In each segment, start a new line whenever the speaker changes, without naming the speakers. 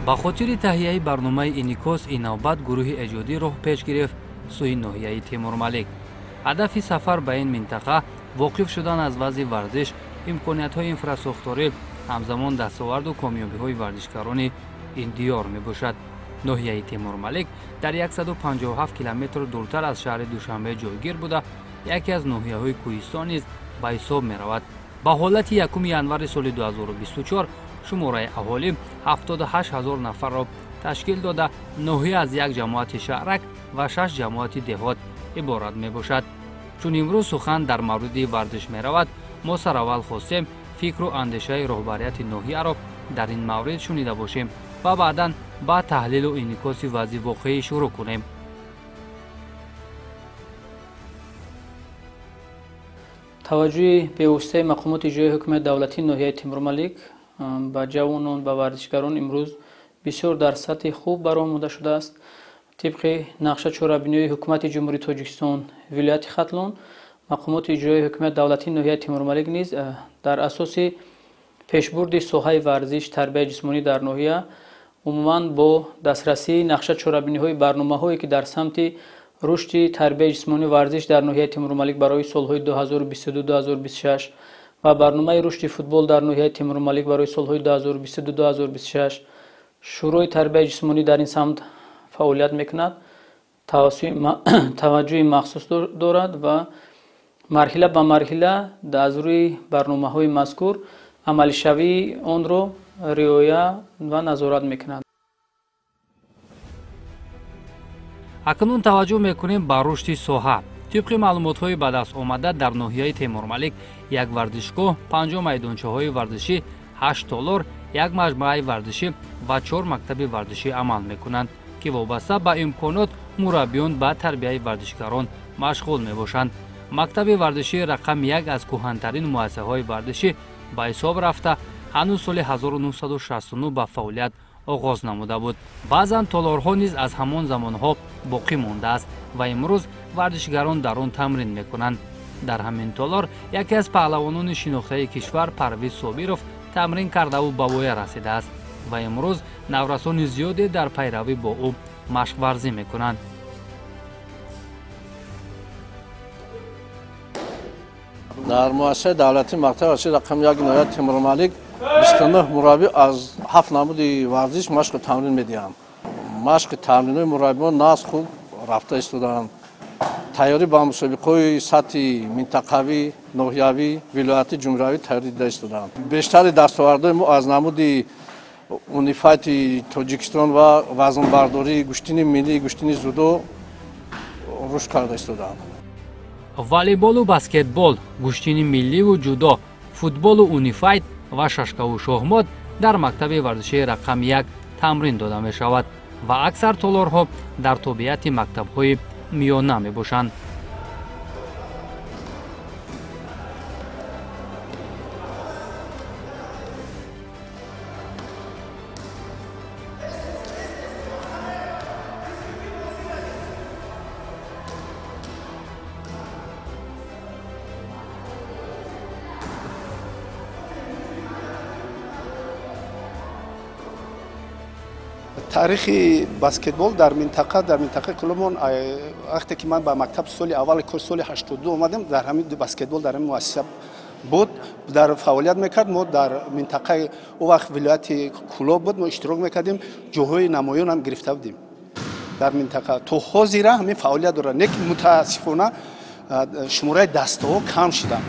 Ба хотири таҳияи барномаи инъикос ин навбат гурӯҳи эҷодӣ роҳ пеш гирифт сӯи ноҳияи Темурмалик. Ҳадафи сафар ба ин минтақа воқиф шудан аз вазъи варзиш, имкониятҳои инфрасохторӣ, ҳамзамон дастоварду комёбиҳои варзишгарони ин диёр мебошад. Ноҳияи Темурмалик дар 157 километр дуртар аз шаҳри Душанбе ҷойгир буда, яке аз ноҳияҳои кӯҳистон низ ба ҳисоб меравад. Ба ҳолати 1 январи соли 2024 шумораи аҳолӣ 78 ҳазор нафарро ташкил дода, ноҳия аз як ҷамоати шаҳрак ва 6 ҷамоати деҳот иборат мебошад. Чун имрӯз сухан дар мавриди варзиш меравад, мо сараввал хостем фикру андешаи роҳбарияти ноҳияро дар ин маврид шунида бошем ва баъдан ба таҳлилу инъикоси вазъи воқеӣ шурӯъ кунем.
Таваҷҷӯҳи бевоситаи мақомоти иҷроияи ҳукумати давлатии ноҳияи Темурмалик ба ҷавонон, ба варзишгарон имрӯз бисёр дар сатҳи хуб баромада шудааст. Тибқи нақша чорабиниҳои ҳукумати Ҷумҳурии Тоҷикистон, вилояти Хатлон, мақомоти иҷроияи ҳукумати давлатии ноҳияи Темурмалик низ дар асоси пешбурди соҳаи варзиш, тарбияи ҷисмонӣ дар ноҳия умуман бо дастрасии нақша чорабиниҳои барномаҳое ки дар самти рушди тарбияи ҷисмонӣ варзиш дар ноҳияи Темурмалик барои солҳои 2022-2026 ва барномаи рушди футбол дар ноҳияи Темурмалик барои солҳои 2022-2026 шӯрои тарбияи ҷисмонӣ дар ин самт фаъолият мекунад, таваҷҷӯҳи махсус дорад ва марҳила ба марҳила аз рӯи барномаҳои мазкур амалишавии онро риоя ва назорат мекунад.
Акнун таваҷҷӯҳ мекунем ба рушди соҳа. Тибқи маълумотҳои ба даст омада дар ноҳияи Темурмалик як варзишгоҳ, 5 майдончаҳои варзишӣ, 8 толор, як маҷмӯаи варзишӣ ва 4 мактаби варзишӣ амал мекунанд, ки вобаста ба имконот мураббиён ба тарбияи варзишгарон машғул мебошанд. Мактаби варзишии рақами 1 аз кӯҳантарин муассисаҳои варзишӣ ба ҳисоб рафта, ҳанӯз соли 1969 ба фаъолият оғоз намуда буд. Баъзан толорҳо низ аз ҳамон замонҳо боқӣ мондааст ва имрӯз варзишгарон дар он тамрин мекунанд. Дар ҳамин толор яке аз паҳлавонони шинохтаи кишвар Парвиз Собиров тамрин кардаву ба воя расидааст ва имрӯз наврасони зиёде дар пайравӣ бо ӯ машқварзӣ мекунанд.
Дар муассисаи давлатии мактаби варзишии рақами 1 ноҳияи Темурмалик 29 мураббӣ аз 7 намуди варзиш машқу тамрин медиҳанд. Машқи тамринҳои мураббиён нағз хуб рафта истодаанд. Тайёрӣ ба мусобиқаҳои сатҳи минтақавӣ, ноҳиявӣ, вилоятӣ, ҷумҳуриявӣ тайёрӣ дида истодаанд. Бештари дастовардҳои мо аз намуди унифайти Тоҷикистон ва вазнбардорӣ, гӯштини миллӣ, гӯштини зудо рушд карда истодаанд.
Волейболу баскетбол, гӯштини милливу ҷудо, футболу унифайт ва шашкаву шоҳмот дар мактаби варзишии рақами 1 тамрин дода мешавад ва аксар толорҳо дар тобеати мактабҳои миёна мебошанд.
Таърихи баскетбол дар минтақаи Кулобон, вақте ки ман ба мактаб соли аввали курс соли 82 омадем, дар ҳамин баскетбол дар ҳамин муассиса буд, дар фаъолият мекард. Мо дар минтақаи он вақт вилояти Кулоб буд, мо иштирок мекардем, ҷоҳои намоён ҳам гирифта будем дар минтақа. То ҳозира ҳамин фаъолият дорад, не ки мутаассифона шумораи дастаҳо кам шуданд,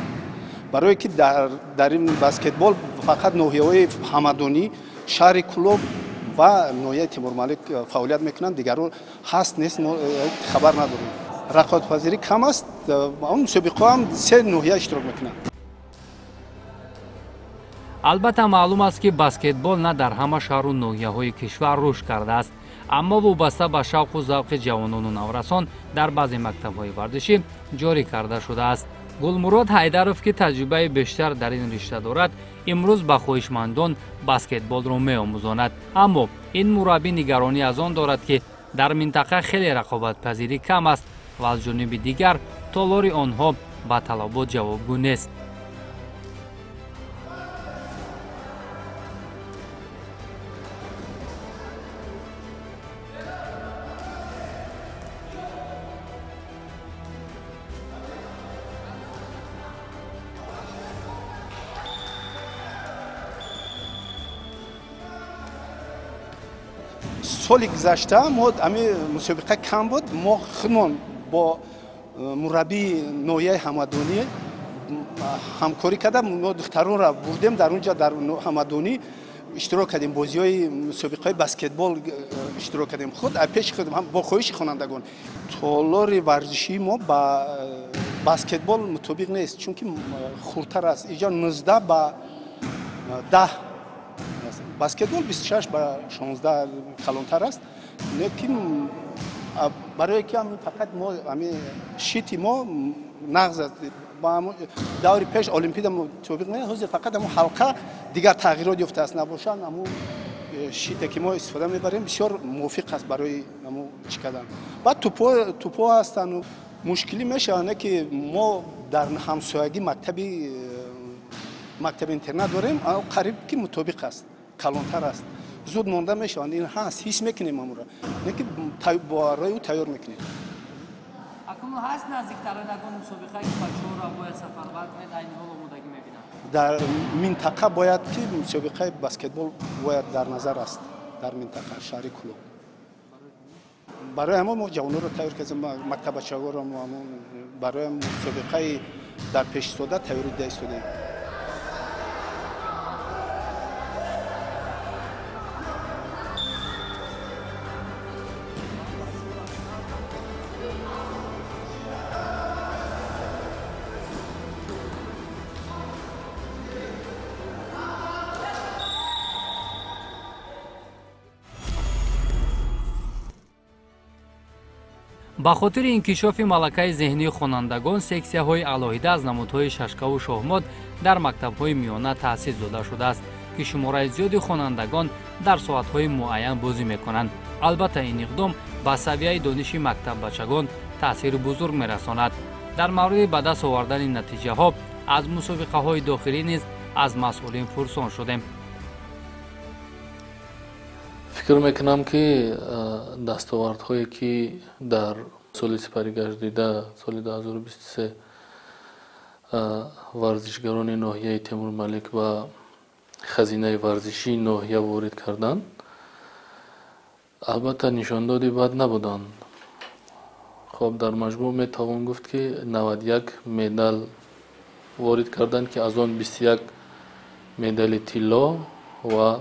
барое ки дар ин баскетбол фақат ноҳияҳои Ҳамадонӣ, шаҳри Кулоб ва ноҳияи Темурмалик фаъолият мекунанд, дигарро ҳаст нест, мо хабар надорем. Рақобатпазирӣ кам аст, он мусобиқаҳо ҳам 3 ноҳия иштирок мекунанд.
Албатта маълум аст, ки баскетбол на дар ҳама шаҳру ноҳияҳои кишвар рушд кардааст, аммо вобаста ба шавқу завқи ҷавонону наврасон дар баъзе мактабҳои варзишӣ ҷорӣ карда шудааст. Гулмурод Ҳайдаров, ки таҷрибаи бештар дар ин ришта дорад, имрӯз ба хоҳишмандон баскетболро меомӯзонад. Аммо ин мураббӣ нигаронӣ аз он дорад, ки дар минтақа хеле рақобатпазирӣ кам аст ва аз ҷониби дигар толори онҳо ба талабот ҷавобгӯ нест.
Соли гузашта мо ами мусобиқа кам буд, мо худмон бо мураббии ноҳияи Ҳамадонӣ ҳамкорӣ карда, мо духтаронро бурдем дар онҷа, дар Ҳамадонӣ иштирок кардем, бозиҳои мусобиқаҳои баскетбол иштирок кардем, худ пеши худ бо хоҳиши хонандагон. Толори варзишии мо ба баскетбол мутобиқ нест, чунки хурдтар аст. Инҷо 19 ба 10, баскетбол 26 ба 16 калонтар аст. Лекин барое ки фақат мо щити мо нағз аст, даври пеш олимпиада мутобиқ не, ҳозир фақат ҳамун ҳалқа дигар тағйирот ёфтааст, набошанд ҳамун щите ки мо истифода мебарем бисёр мувофиқ аст барои ҳамун чӣ кардан. Баъд тӯпҳо ҳастанд, мушкилӣ мешавад, не ки мо дар ҳамсоягӣ мактаби интернат дорем, қариб ки мутобиқ аст, калонтар аст, зуд монда мешаванд. Ин ҳаст, ҳис мекунем ҳамонро, не ки барои ӯ тайёр мекунем.
Акнун ҳаст наздиктарин ягон мусобиқае ки бачаҳоро бояд сафарбар кунед, айни ҳол омодагӣ мебинанд?
Дар минтақа бояд ки мусобиқаи баскетбол бояд дар назар аст, дар минтақа шаҳри Кӯлоб. Барои ҳамон мо ҷавононро тайёр кардем, мактабачаҳоро барои мусобиқаи дар пеш истода тайёрӣ дида истодаем.
Ба хотири инкишофи малакаи зеҳнии хонандагон сексияҳои алоҳида аз намудҳои шашкаву шоҳмот дар мактабҳои миёна таъсис дода шудааст, ки шумораи зиёди хонандагон дар соатҳои муайян бозӣ мекунанд. Албатта ин иқдом ба савияи дониши мактаббачагон таъсири бузург мерасонад. Дар мавриди ба даст овардани натиҷаҳо аз мусобиқаҳои дохилӣ низ аз масъулин пурсон шудем.
Фикр мекунам, ки дастовардҳое ки дар соли сипаригардида, соли 2023 варзишгарони ноҳияи Темурмалик ба хазинаи варзишии ноҳия ворид карданд, албатта нишондоди бад набуданд. Хоб, дар маҷмӯъ метавон гуфт, ки 91 медал ворид карданд, ки аз он 21 медали тилло ва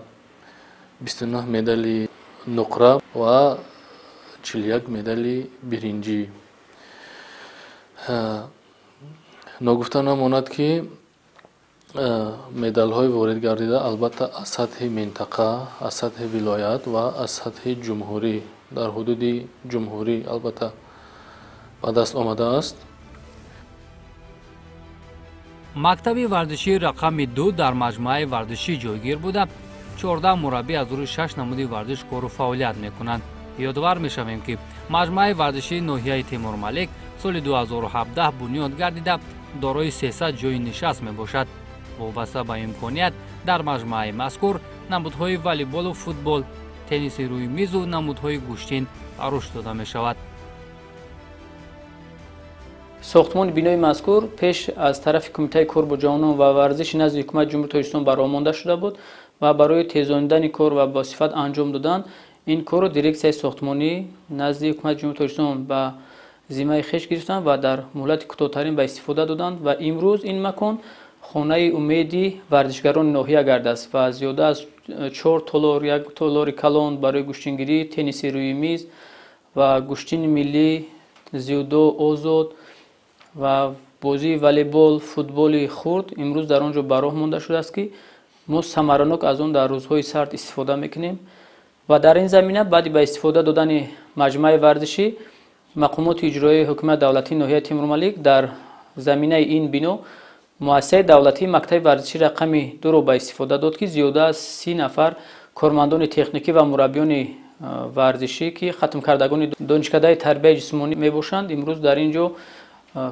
29 медали нуқра ва 41 медали биринҷӣ. Ногуфта намонад, ки медалҳои ворид гардида албатта аз сатҳи минтақа, аз сатҳи вилоят ва аз сатҳи ҷумҳурӣ, дар ҳудуди ҷумҳурӣ албатта ба даст омадааст.
Мактаби варзишии рақами 2 дар маҷмӯаи варзишӣ ҷойгир буда, 14 мураббӣ аз рӯи 6 намуди варзиш кору фаъолият мекунанд. Ёдовар мешавем, ки маҷмӯаи варзишии ноҳияи Темурмалик соли 2017 бунёд гардида, дорои 300 ҷойи нишаст мебошад. Вобаста ба имконият дар маҷмӯаи мазкур намудҳои волейболу футбол, тенниси рӯи мизу намудҳои гӯштин рушд дода мешавад.
Сохтмони бинои мазкур пеш аз тарафи Кумитаи кор бо ҷавонон ва варзиши назди ҳукумати Ҷумҳурии Тоҷикистон баромонда шуда буд ва барои тезонидани кор ва бо сифат анҷом додан ин корро дирексияи сохтмонӣ назди ҳукумати Ҷумҳурии Тоҷикистон ба зиммаи хеш гирифтанд ва дар муҳлати кӯтоҳтарин ба истифода доданд ва имрӯз ин макон хонаи умеди варзишгарони ноҳия гардааст ва зиёда аз 4 толор, як толори калон барои гӯштингирӣ, тенниси рӯи миз ва гӯштини миллӣ, дзюдо, озод ва бозии волейбол, футболи хурд имрӯз дар он ҷо ба роҳ монда шудааст, ки мо самаранок аз он дар рӯзҳои сард истифода мекунем. Ва дар ин замина баъди ба истифода додани маҷмӯаи варзишӣ мақомоти иҷроияи ҳукумати давлатии ноҳияи Темурмалик дар заминаи ин бино муассисаи давлатии мактаби варзишӣ рақами 2-ро ба истифода дод, ки зиёда аз 30 нафар кормандони техникӣ ва мураббиёни варзишӣ, ки хатмкардагони донишкадаи тарбияи ҷисмонӣ мебошанд, имрӯз дар ин ҷо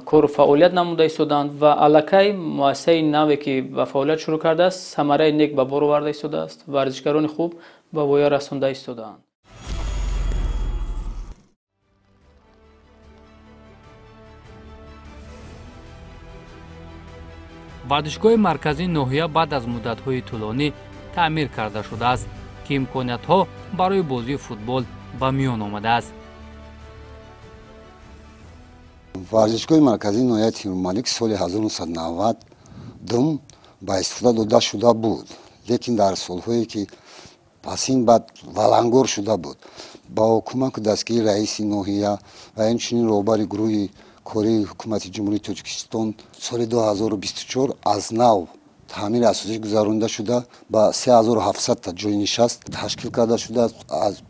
кору фаъолият намуда истоданд ва аллакай муассисаи наве, ки ба фаъолият шурӯъ кардааст, самараи нек ба бор оварда истодааст, варзишгарони хуб ба воя расонда истодаанд.
Варзишгоҳи марказии ноҳия баъд аз муддатҳои тӯлонӣ таъмир карда шудааст, ки имкониятҳо барои бозии футбол ба миён омадааст.
Варзишгоҳи марказии ноҳияи Темурмалик соли 1992 ба истифода дода шуда буд, лекин дар солҳое ки пасин баъд валангор шуда буд, бо кӯмаку дастгирии раиси ноҳия ва инчунин роҳбари гурӯҳи кории ҳукумати Ҷумҳурии Тоҷикистон соли 2024 аз нав таъмири асосӣ гузаронида шуда, ба 3700 та ҷойи нишаст ташкил карда шудааст. Аз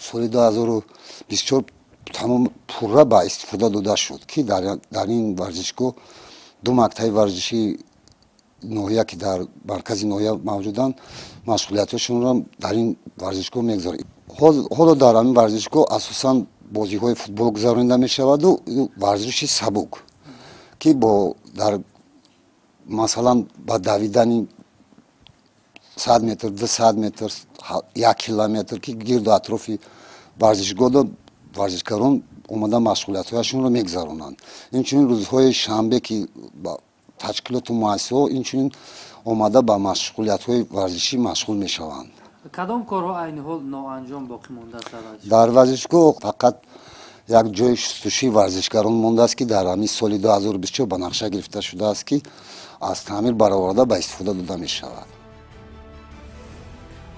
соли 2024 тамом пурра ба истифода дода шуд, ки дар ин варзишгоҳ ду мактаби варзишии ноҳия, ки дар маркази ноҳия мавҷуданд, машғулиятҳошонро дар ин варзишгоҳ мегузоранд. Ҳоло дар ҳамин варзишгоҳ асосан бозиҳои футбол гузаронида мешаваду варзиши сабук, ки бо дар масалан ба давидани 100 метр, 200 метр, 1 километр, ки гирду атрофи варзишгоҳ варзишгарон омада машғулиятҳояшонро мегузаронанд. Инчунин рӯзҳои шанбе, ки ташкилоту муассисаҳо инчунин омада ба машғулиятҳои варзишӣ машғул мешаванд.
Кадом корҳо айни ҳол ноанҷом боқӣ мондааст?
Дар варзишгоҳ фақат як ҷои шустушӯи варзишгарон мондааст, ки дар ҳамин соли 2024 ба нақша гирифта шудааст, ки аз таъмир бароварда ба истифода дода мешавад.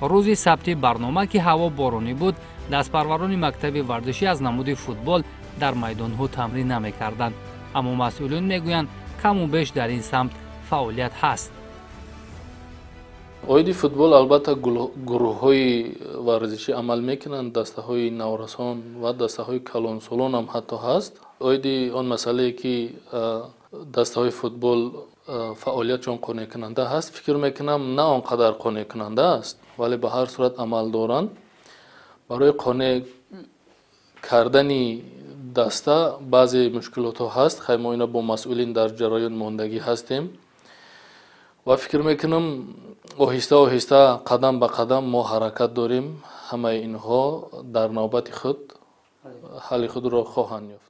Рӯзи сабти барнома, ки ҳаво боронӣ буд, дастпарварони мактаби варзишӣ аз намуди футбол дар майдонҳо тамрин намекарданд, аммо масъулин мегӯянд, каму беш дар ин самт фаъолият ҳаст.
Оиди футбол албатта гурӯҳҳои варзишӣ амал мекунанд, дастаҳои наврасон ва дастаҳои калонсолон ҳам ҳатто ҳаст. Оиди он масъалае, ки дастаҳои футбол фаъолиятшон қонеъкунанда ҳаст, фикр мекунам, на он қадар қонеъкунанда аст, вале ба ҳар сурат амал доранд. Барои қонеъ кардани даста баъзе мушкилотҳо ҳаст. Хай, мо ина бо масъулин дар ҷараён мондагӣ ҳастем ва фикр мекунам, оҳиста оҳиста, қадам ба қадам мо ҳаракат дорем, ҳамаи инҳо дар навбати худ ҳалли худро хоҳанд ёфт.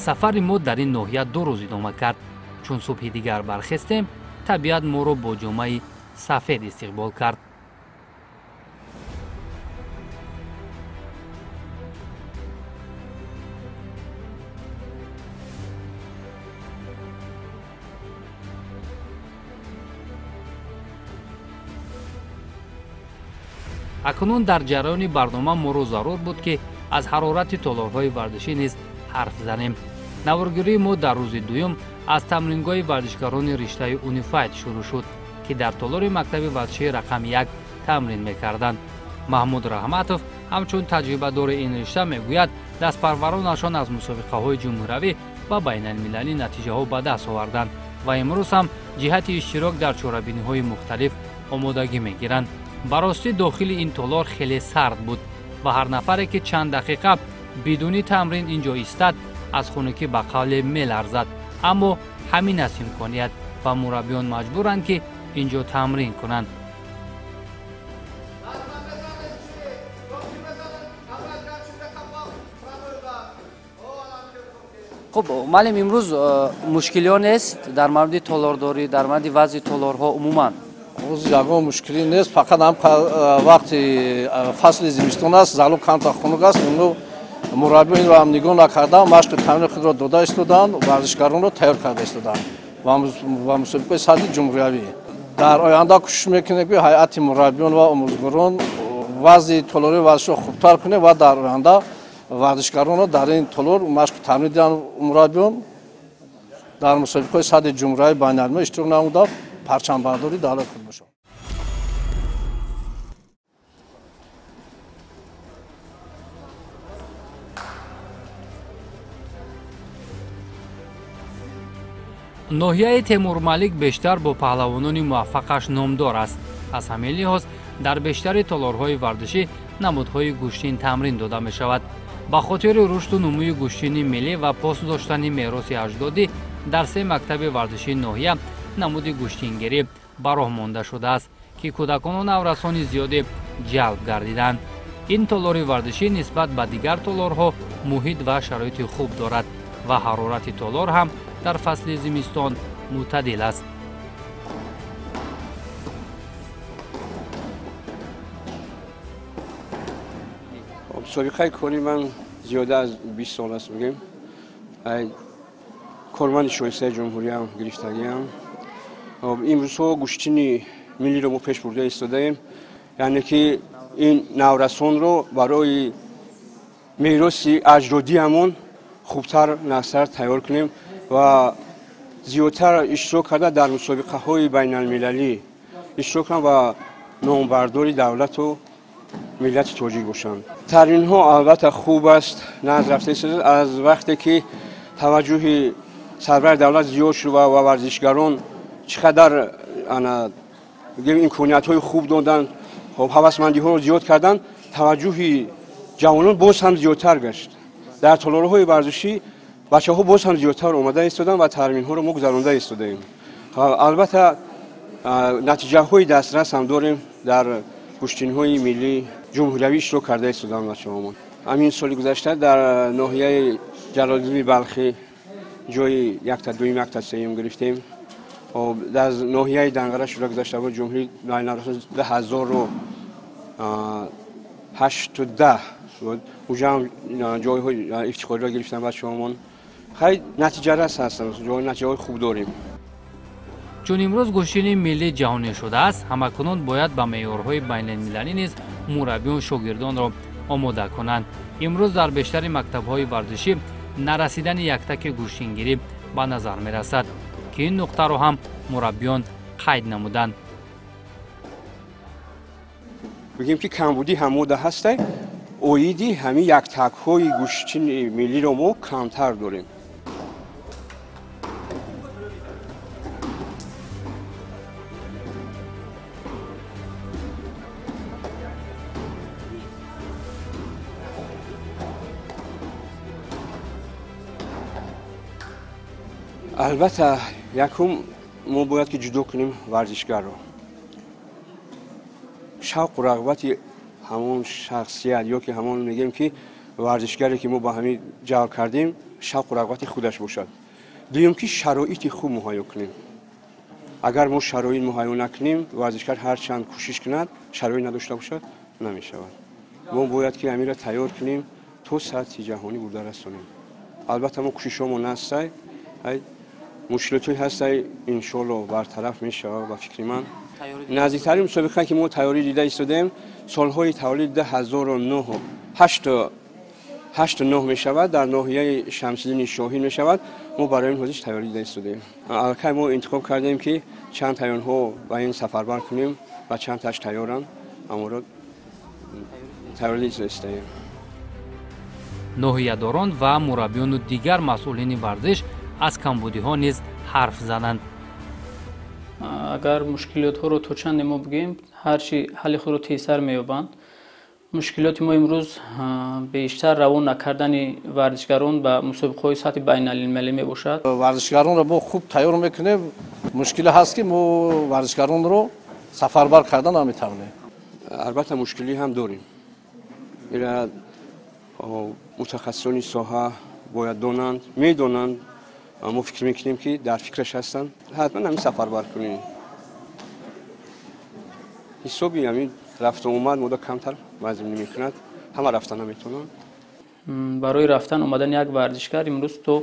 Сафари мо дар ин ноҳия 2 рӯз идома кард. Чун субҳи дигар бархестем, табиат моро бо ҷомаи сафед истиқбол кард. Акнун дар ҷараёни барнома моро зарур буд, ки аз ҳарорати толорҳои варзишӣ низ ҳарф занем. Наворгирии мо дар рӯзи дуюм аз тамрингоҳи варзишгарони риштаи унифайт шурӯъ шуд, ки дар толори мактаби варзишии рақами 1 тамрин мекарданд. Маҳмуд Раҳматов ҳамчун таҷрибадори ин ришта мегӯяд, дастпарваронашон аз мусобиқаҳои ҷумҳуравӣ ва байналмилалӣ натиҷаҳо ба даст оварданд ва имрӯз ҳам ҷиҳати иштирок дар чорабиниҳои мухталиф омодагӣ мегиранд. Ба ростӣ дохили ин толор хеле сард буд ва ҳар нафаре, ки чанд дақиқа бидуни тамрин ин ҷо истад, аз хунукӣ ба қавле меларзад. Аммо ҳамин аст имконият ва мураббиён маҷбуранд, ки ин ҷо тамрин кунанд. Хуб, маълим, имрӯз мушкилиҳо нест дар мавриди толордорӣ, дар мавриди вазъи толорҳо умуман?
Ҳозир ягон мушкилӣ нест, фақат ҳам вақти фасли зимистон аст, залу камтар хунук аст. Инро мураббиён инро ҳам нигоҳ накарда, машқи тамрини худро дода истоданд, варзишгаронро тайёр карда истоданд ва мусобиқаи сатҳи ҷумҳуриявӣ. Дар оянда кӯшиш мекунем, ки ҳайати мураббиён ва омӯзгорон вазъи толори варзишро хубтар кунем ва дар оянда варзишгаронро дар ин толор машқи тамрин диҳанд. Мураббиён дар мусобиқаҳои сатҳи ҷумҳуриявӣ байналмилалӣ иштирок намуда, парчамбардори давлати худ бошанд.
Ноҳияи Темурмалик бештар бо паҳлавонони муваффақаш номдор аст. Аз ҳамин лиҳоз дар бештари толорҳои варзишӣ намудҳои гӯштин тамрин дода мешавад. Ба хотири рушду нумӯи гӯштини миллӣ ва пос доштани мероси аҷдодӣ дар 3 мактаби варзишии ноҳия Намуди гӯштингирӣ ба роҳ монда шудааст, ки кӯдакону наврасони зиёде ҷалб гардиданд. Ин толори варзишӣ нисбат ба дигар толорҳо муҳит ва шароити хуб дорад ва ҳарорати толор ҳам дар фасли зимистон мӯътадил аст.
Собиқаи кори ман зиёда аз 20 сол аст, бигем. Корманди шоистаи ҷумҳуриям гирифтагиам. Имрӯзҳо гӯштини миллиро мо пеш бурда истодаем, яъне ки ин наврасонро барои мероси аҷдодиамон хубтар насар тайёр кунем ва зиёдтар иштирок карда дар мусобиқаҳои байналмилалӣ иштирок кунам ва номбардори давлату миллати тоҷик бошанд. Таринҳо албатта хуб аст, наз рафта истодааст. Аз вақте ки таваҷҷӯҳи сарвари давлат зиёд шуд ва варзишгарон чӣ қадар имкониятҳои хуб доданд, ҳавасмандиҳоро зиёд карданд, таваҷҷӯҳи ҷавонон боз ҳам зиёдтар гашт. Дар толорҳои варзишӣ бачаҳо боз ҳам зиёдтар омада истоданд ва тарминҳоро мо гузаронда истодаем. Албатта натиҷаҳои дастрас ҳам дорем, дар гӯштинҳои миллӣ ҷумҳуриявӣ иштирок карда истоданд бачаҳомон. Ҳамин соли гузашта дар ноҳияи Ҷалолиддини Балхӣ ҷои якта дуюм, якта сеюм гирифтем. Дар ноҳияи Данғара шуда гузашта буд ҷумҳурии 2018 буд, уҷа ҳам ҷойҳои ифтихориро гирифтан бачаҳомон. Хай натиҷарас ҳастанд, натиҷаҳои хуб дорем.
Чун имрӯз гӯштини миллӣ ҷаҳонӣ шудааст, ҳамакунун бояд ба меъёрҳои байналмилалӣ низ мураббиён шогирдонро омода кунанд. Имрӯз дар бештари мактабҳои варзишӣ нарасидани яктаки гӯштингирӣ ба назар мерасад, ки ин нуқтаро ҳам мураббиён қайд намуданд.
Бигем ки камбудӣ ҳамода ҳастай, оиди ҳамин яктакҳои гӯштини миллиро мо камтар дорем. Албатта якум мо бояд ки ҷудо кунем варзишгарро. Шавқу рағбати ҳамон шахсият ё ки ҳамон мегӯем ки варзишгаре ки мо ба ҳамин ҷалб кардем, шавқу рағбати худаш бошад. Дуюм ки шароити хуб муҳайё кунем. Агар мо шароит муҳайё накунем, варзишгар ҳарчанд кӯшиш кунад, шароит надошта бошад, намешавад. Мо бояд ки ҳаминро тайёр кунем, то сатҳи ҷаҳонӣ бурда расонем. Албатта мо кӯшишҳомон ҳастай, мушкилотҳое ҳастай, иншоалло бартараф мешавад ба фикри ман. Наздиктарин мусобиқа ки мо тайёрӣ дида истодаем, солҳои таваллуди 2009 8 мешавад, дар ноҳияи Шамсиддини Шоҳин мешавад. Мо барои ин ҳозиш тайёрӣ дида истодаем. Аллакай мо интихоб кардем ки чанд тайёнҳо ба ин сафарбар кунем ва чанд таш тайёранд, аморо тайёрӣ дида истодаем.
Ноҳиядорон ва мураббиёну дигар масъулини варзиш аз камбудиҳо низ ҳарф зананд.
Агар мушкилотҳоро то чанде мо бигӯем, ҳарчи ҳалли худро тезтар меёбанд. Мушкилоти мо имрӯз бештар равон накардани варзишгарон ба мусобиқаҳои сатҳи байналмилалӣ мебошад.
Варзишгаронро мо хуб тайёр мекунем. Мушкиле ҳаст ки мо варзишгаронро сафарбар кардан наметавонем.
Албатта мушкилӣ ҳам дорем. Ира мутахассисони соҳа бояд донанд, медонанд. Мо фикр мекунем ки дар фикраш ҳастанд, ҳатман ҳамин сафарбар кунем. Ҳисоби ҳамин рафту омад мода камтар вазм намекунад, ҳама рафта наметавонанд.
Барои рафтан омадани як варзишгар имрӯз то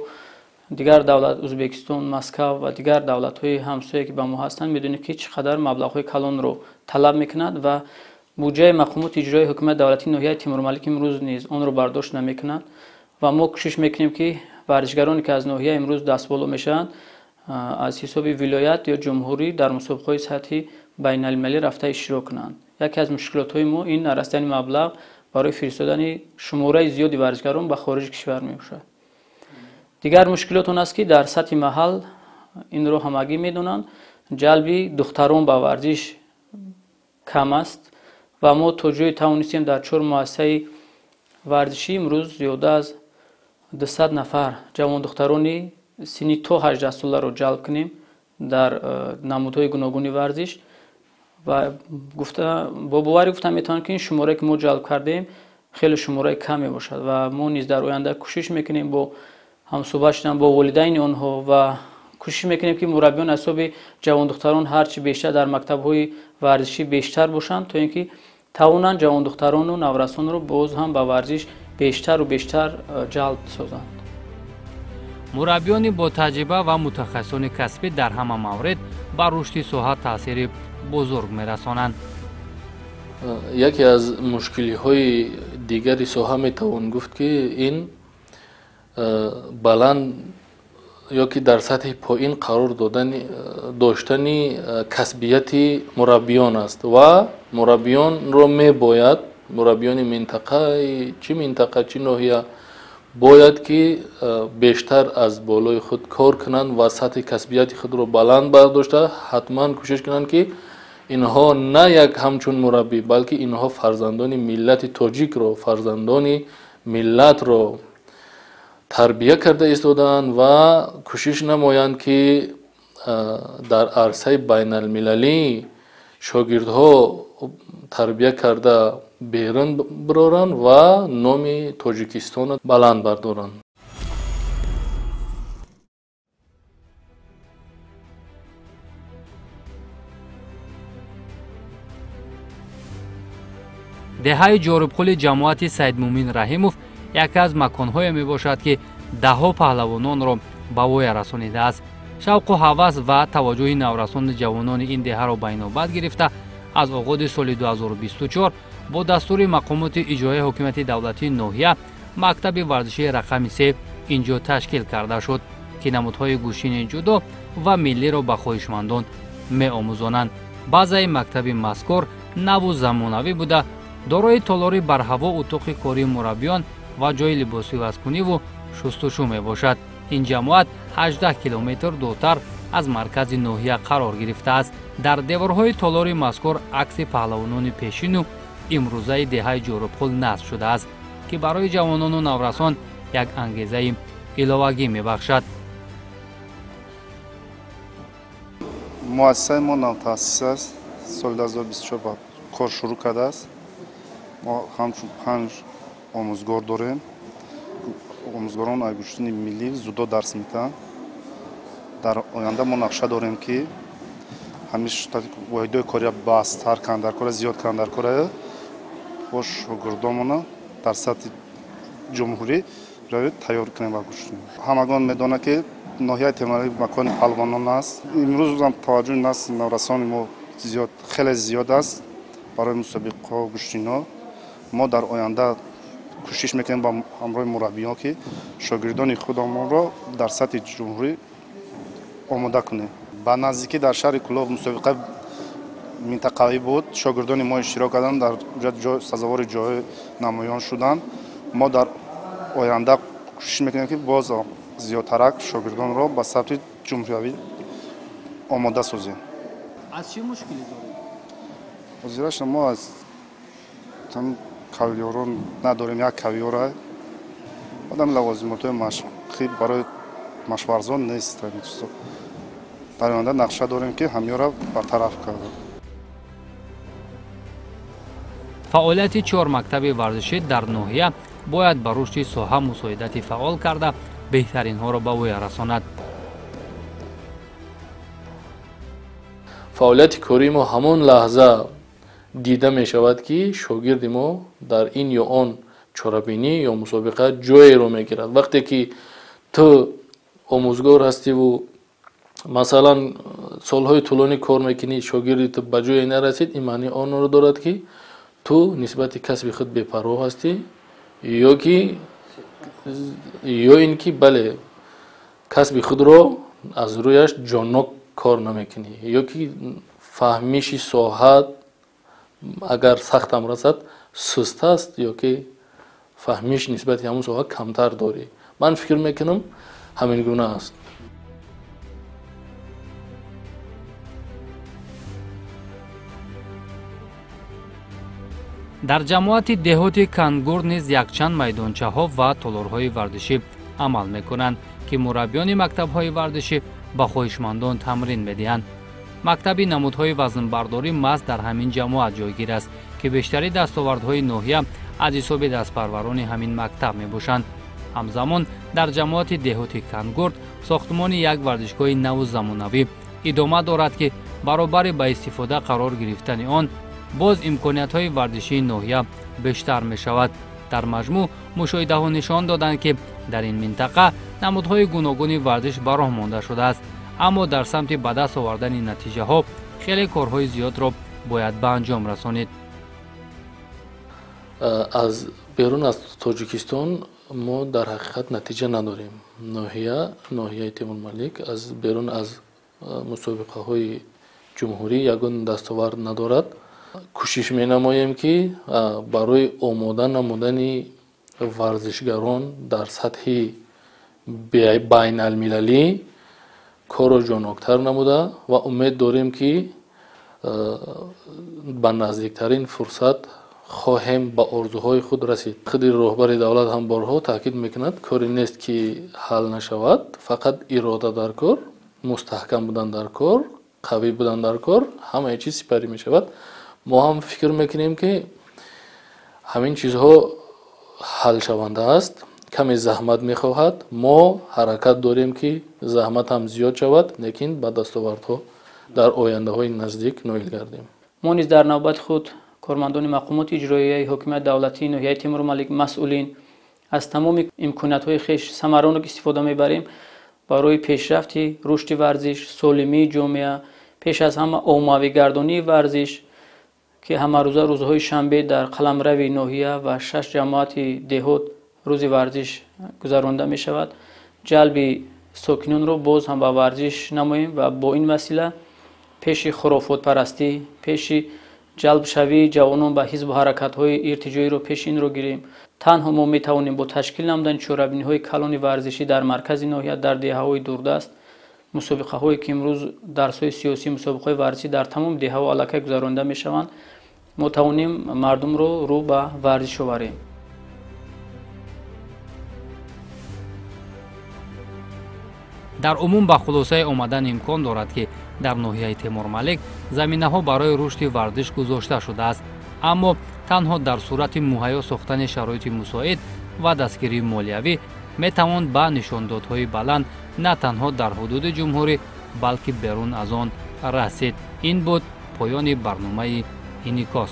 дигар давлат, Ӯзбекистон, Москва ва дигар давлатҳои ҳамсоя ки ба мо ҳастанд, медонед ки чӣ қадар маблағҳои калонро талаб мекунад ва буҷаи мақомоти иҷроии ҳукумати давлатии ноҳияи Тимурмалик имрӯз низ онро бардошт намекунад ва мо кӯшиш мекунем ки варзишгароне ки аз ноҳия имрӯз дастболо мешаванд, аз ҳисоби вилоят ё ҷумҳурӣ дар мусобиқаҳои сатҳи байналмилалӣ рафта иштирок кунанд. Яке аз мушкилотҳои мо ин нарасидани маблағ барои фиристодани шумораи зиёди варзишгарон ба хориҷи кишвар мебошад. Дигар мушкилот он аст ки дар сатҳи маҳал инро ҳамагӣ медонанд, ҷалби духтарон ба варзиш кам аст ва мо то ҷое тавонистем дар 4 муассисаи варзишӣ имрӯз зиёда аз 200 нафар ҷавондухтарони синни то 18 соларо ҷалб кунем. Дар намудҳои гуногуни варзиш ва гуфта бо боварӣ гуфта метавонам, ки ин шуморае ки мо ҷалб кардем хеле шумораи кам мебошад ва мо низ дар оянда кӯшиш мекунем бо ҳамсӯҳбат шудан бо волидайни онҳо ва кӯшиш мекунем, ки мураббиён аз ҳисоби ҷавондухтарон ҳарчи бештар дар мактабҳои варзишӣ бештар бошанд, то ин ки тавонанд ҷавондухтарону наврасонро боз ҳам ба варзиш бештару бештар ҷалб созанд.
Мураббиёни ботаҷриба ва мутахассисони касбӣ дар ҳама маврид ба рушди соҳа таъсири бузург мерасонанд.
Яке аз мушкилиҳои дигари соҳа метавон гуфт, ки ин баланд ё ки дар сатҳи поин қарор доштани касбияти мураббиён аст ва мураббиёнро мебояд, мураббиёни минтақа, чӣ минтақа, чӣ ноҳия, бояд ки бештар аз болои худ кор кунанд ва сатҳи касбияти худро баланд бардошта, ҳатман кӯшиш кунанд, ки инҳо на як ҳамчун мураббӣ, балки инҳо фарзандони миллати тоҷикро, фарзандони миллатро тарбия карда истодаанд ва кӯшиш намоянд, ки дар арсаи байналмилалӣ шогирдҳо тарбия карда берун бироранд ва номи Тоҷикистонро баланд бардоранд.
Деҳаи Ҷорубқули ҷамоати Саидмумин Раҳимов яке аз маконҳое мебошад, ки даҳҳо паҳлавононро ба воя расонидааст. Шавқу ҳавас ва таваҷҷӯҳи наврасони ҷавонони ин деҳаро ба инобат гирифта, аз оғози соли 2024 бо дастури мақомоти иҷроияи ҳокимияти давлатии ноҳия мактаби варзишии рақами 3 инҷо ташкил карда шуд, ки намудҳои гӯштини ҷудо ва миллиро ба хоҳишмандон меомӯзонанд. Баъзаи мактаби мазкур наву замонавӣ буда, дорои толори барҳаво, утоқи кории мураббиён ва ҷои либосивазкуниву шустушӯ мебошад. Ин ҷамоат 18 километр дуртар аз маркази ноҳия қарор гирифтааст. Дар деворҳои толори мазкур акси паҳлавонони пешину имрӯзаи деҳаи Ҷорубқул насб шудааст, ки барои ҷавонону наврасон як ангезаи иловагӣ мебахшад.
Муассисаи мо навтаъсис аст, соли 2024 ба кор шурӯъ кардааст. Мо ҳамчун 5 омӯзгор дорем. Омӯзгорон аз гӯштини миллӣ зудо дарс медиҳанд. Дар оянда мо нақша дорем, ки ҳамин воҳидҳои кория бастар кунанд, дар кора зиёд кунанд, дар кора бо шогирдонмона дар сатҳи ҷумҳурӣ тайёр кунем ба гӯштин. Ҳамагон медонанд, ки ноҳияи Темурмалик макони паҳлавонон аст. Имрӯзам таваҷҷӯҳи насли наврасони мо зиёд, хеле зиёд аст барои мусобиқаҳо, гӯштинҳо. Мо дар оянда кӯшиш мекунем ба ҳамроҳи мураббиён, ки шогирдони худамонро дар сатҳи ҷумҳурӣ омода кунем. Ба наздикӣ дар шаҳри Кӯлоб мусобиқаи минтақавӣ буд, шогирдони мо иштирок карданд, дар сазовори ҷойҳои намоён шуданд. Мо дар оянда кӯшиш мекунем, ки боз зиёдтарак шогирдонро ба сатҳи ҷумҳуриявӣ омода созем.
Аз чӣ мушкилӣ доред?
Ҳозираша мо аз кавиёрон надорем, як кавиёра, одам лавозимотҳои машқӣ барои машварзон нест. Дар оянда нақша дорем, ки ҳамёра бартараф карда.
Фаъолияти 4 мактаби варзишӣ дар ноҳия бояд ба рушди соҳа мусоидати фаъол карда, беҳтаринҳоро ба воя расонад.
Фаъолияти кории мо ҳамон лаҳза дида мешавад, ки шогирди мо дар ин ё он чорабинӣ ё мусобиқа ҷоеро мегирад. Вақте ки ту омӯзгор ҳастиву масалан солҳои тӯлонӣ кор мекунӣ, шогирди ту ба ҷое нарасид, ин маънии онро дорад, ки ту нисбати касби худ бепарво ҳастӣ ё ки ё ин ки бале, касби худро аз рӯяш ҷоннок кор намекунӣ, ё ки фаҳмиши соҳат агар сахтам расад суст аст, ё ки фаҳмиш нисбати ҳамон соҳа камтар дорӣ. Ман фикр мекунам, ҳамин гуна аст.
Дар ҷамоати деҳоти Кангур низ якчанд майдончаҳо ва толорҳои варзишӣ амал мекунанд, ки мураббиёни мактабҳои варзишӣ ба хоҳишмандон тамрин медиҳанд. Мактаби намудҳои вазнбардорӣ маҳз дар ҳамин ҷамоат ҷойгир аст, ки бештари дастовардҳои ноҳия аз ҳисоби дастпарварони ҳамин мактаб мебошанд. Ҳамзамон дар ҷамоати деҳоти Кангурд сохтмони як варзишгоҳи наву замонавӣ идома дорад, ки баробари ба истифода қарор гирифтани он боз имкониятҳои варзишии ноҳия бештар мешавад. Дар маҷмӯъ мушоҳидаҳо нишон доданд, ки дар ин минтақа намудҳои гуногуни варзиш ба роҳ монда шудааст, аммо дар самти ба даст овардани натиҷаҳо хеле корҳои зиёдро бояд ба анҷом расонид.
Аз берун аз Тоҷикистон мо дар ҳақиқат натиҷа надорем. Ноҳияи Темурмалик аз берун аз мусобиқаҳои ҷумҳурӣ ягон дастовард надорад. Кӯшиш менамоем, ки барои омода намудани варзишгарон дар сатҳи байналмилалӣ корро ҷоноктар намуда ва умед дорем, ки ба наздиктарин фурсат хоҳем ба орзуҳои худ расид. Худи роҳбари давлат ҳам борҳо таъкид мекунад, коре нест, ки ҳал нашавад, фақат ирода дар кор, мустаҳкам будан дар кор, қавӣ будан дар кор, ҳамаи чиз сипарӣ мешавад. Мо ҳам фикр мекунем, ки ҳамин чизҳо ҳалшаванда аст, каме заҳмат мехоҳад. Мо ҳаракат дорем, ки заҳмат ҳам зиёд шавад, лекин ба дастовардҳо дар ояндаҳои наздик ноил гардем.
Мо низ дар навбати худ кормандони мақомоти иҷроияи ҳокимияти давлатии ноҳияи Темурмалик, масъулин аз тамоми имкониятҳои хеш самаранок истифода мебарем барои пешрафти рушди варзиш, солимии ҷомеа, пеш аз ҳама оммавигардонии варзиш, ки ҳамарӯза рӯзҳои шанбе дар қаламрави ноҳия ва 6 ҷамоати деҳот рӯзи варзиш гузаронда мешавад. Ҷалби сокинонро боз ҳам ба варзиш намоем ва бо ин васила пеши хурофотпарастӣ, пеши ҷалбшавии ҷавонон ба ҳизбу ҳаракатҳои иртиҷоиро пеши инро гирем. Танҳо мо метавонем бо ташкил намудани чорабиниҳои калони варзишӣ дар маркази ноҳия, дар деҳаҳои дурдаст, мусобиқаҳое ки имрӯз дарсҳои сиёсӣ, мусобиқаҳои варзишӣ дар тамоми деҳаҳо аллакай гузаронида мешаванд, мо тавонем мардумро рӯ ба варзиш оварем.
Дар умум ба хулосае омадан имкон дорад, ки дар ноҳияи Темурмалик заминаҳо барои рушди варзиш гузошта шудааст, аммо танҳо дар сурати муҳайё сохтани шароити мусоид ва дастгирии молиявӣ метавон ба нишондодҳои баланд на танҳо дар ҳудуди ҷумҳурӣ, балки берун аз он расид. Ин буд поёни барномаи Инъикос.